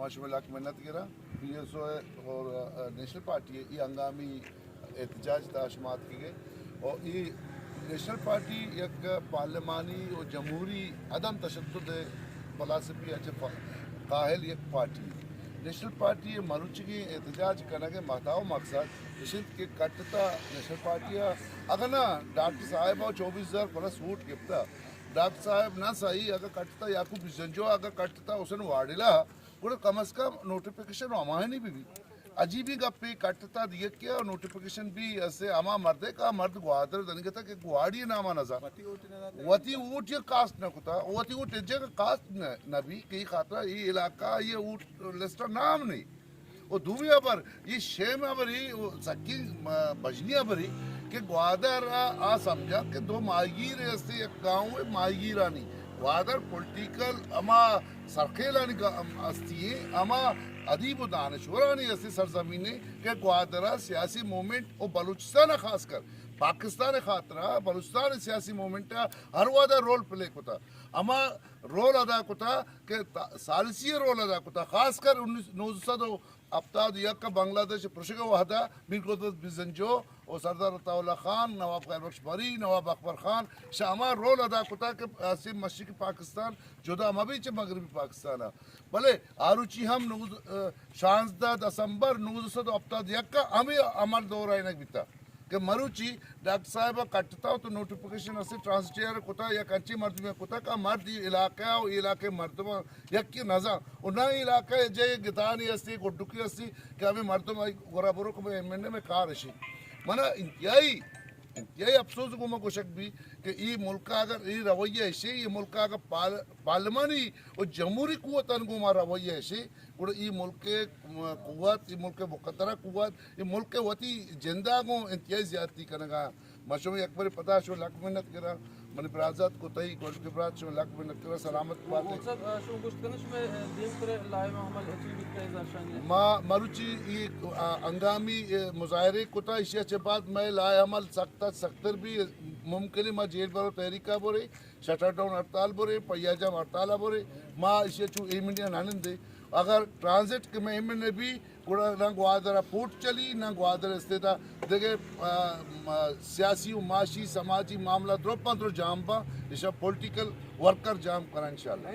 شما لک منت گراں۔ پی ایس او ءِ اور، آ، نیشنل پارٹی ءِ اے ہنگامی احتجاج ءِ تہا شما اتکگ ئے۔ اور اے نیشنل پارٹی یک پارلیمانی و جمہوری عدم تشدد ءِ فلاسفی ءَ چہ ف-، قائل یک پارٹی۔ نیشنل پارٹی ءِ مروچیگیں احتجاج کنگ ءِ مدعا و مقصد اش انت کہ کٹتا نیشنل پارٹی ءَ، اگاں نہ ڈاکٹر صاحب ءَ چوبیس ہزار پلس ووٹ گپتا، ڈاکٹر صاحب نہ سہی، اگاں کٹتا یعقوب بزنجو، اگاں کٹتا حسین واڈیلا، گڑا کم از کم نوٹیفکیشن و ہماہانی بہ بی۔ عجیبیں گپے، کٹتا دیگہ کیا نوٹیفکیشن بی اسے ہما مردے کا مرد گوادر دنگتا کہ گواڑی نام ءَ نزان۔ وتی ووٹ یہ کاسٹ نہ کتا، وتی ووٹ اجے کا کاسٹ نہ، نہ بی، کئی خاطرہ یہ علاقہ یہ ووٹ لسٹ نام نہیں۔ و دومی ہبر، یہ شیم ہبری، و سکین، م-، بجنی ہبری کہ گوادر آ، آ سمجھا کہ دو ماہیگیر استے، یک گاؤں ہے ماہیگیرانی۔ گوادر پولیٹیکل ہما سرخیلانی گا-، ام، ہستی ہیں، ہما ادیب و دانشورانی ہستی سرزمین ہے کہ گوادر سیاسی موومنٹ و بلوچستان خاص کر پاکستان خاطرہ بلوچستان سیاسی موومنٹ ہر وہدا رول پلے کتا۔ ہما رول ادا کتا کہ تا-، ثالثی رول ادا کتا، خاص کر انیس، نوزدہ سد و ہپتاد و یک ءَ بنگلہ دیش پرشگ ءِ وہدا میر قدرت بزنجو و سردار عطا اللہ خان، نواب خیر بخش بری، نواب اکبر خان شہ ہما رول ادا کتا کہ اسے مشرقی پاکستان جدا مہ بی چہ مغربی پاکستان ءَ۔ بلے آروچی ہم نوز-، ا، شانزدہ دسمبر نوزدہ سد و ہپتاد یک ءَ ہمے عمل دہرائینگ بیتا۔ کہ مروچی ڈاکٹر صاحب ءَ کٹتا تو نوٹیفکیشن اسے ٹرانسلیٹر کتا یا کنچی مردمے کتا کہ مرد اے علاقہ ءَ و اے علاقہ ءِ مردم یکی نزان و نہ اے علاقہ ءَ جے گدانی استی، گڈکی استی کہ ہمیں مردم آئی گورا برو کہ میں ایم این اے میں کار اشی۔ منا انتہائی، انتہائی افسوس گوما گوشگ بی کہ اے ملک ءَ اگر اے رویہ اشی، اے ملک ءَ اگر پال-، پارلیمانی و جمہوری قوتان گوما رویہ اشی، گڑا اے ملک ءِ قوت، اے ملک ءِ مقدرہ قوت، اے ملک ءِ وتی جندا گوں انتہائی زیادتی کنگا۔ ما شما یک بری پدا شما لک منت گراں۔ منی برازات کو تئی گل کے برات شما لک منت گراں۔ سلامت بات۔ مقصد، آ، شما گوشت کنہ شما، آ، دیم کرے لائحہ عمل اچی بیتا ہے زرشانی۔ ما مروچی اے، آ، ہنگامی، اے، مظاہرے کتا، ایشی چہ بعد میں لائحہ عمل سخت سختر بی، ممکن ہے ما جیل برو تحریکا برے۔ شٹر ڈاؤن ہڑتال برے، پہیہ جام ہڑتال برے، ما ایشی چو ایمنی نہ نندے۔ اگر ٹرانزٹ کہ میں ایمن بی، گڑا نہ گوادر پورٹ چلی، نہ گوادر استیتا دگہ، آ، م-، سیاسی و معاشی، سماجی معاملہ درو پندرو جام با، ایشا پولیٹیکل ورکر جام کرا انشاءاللہ۔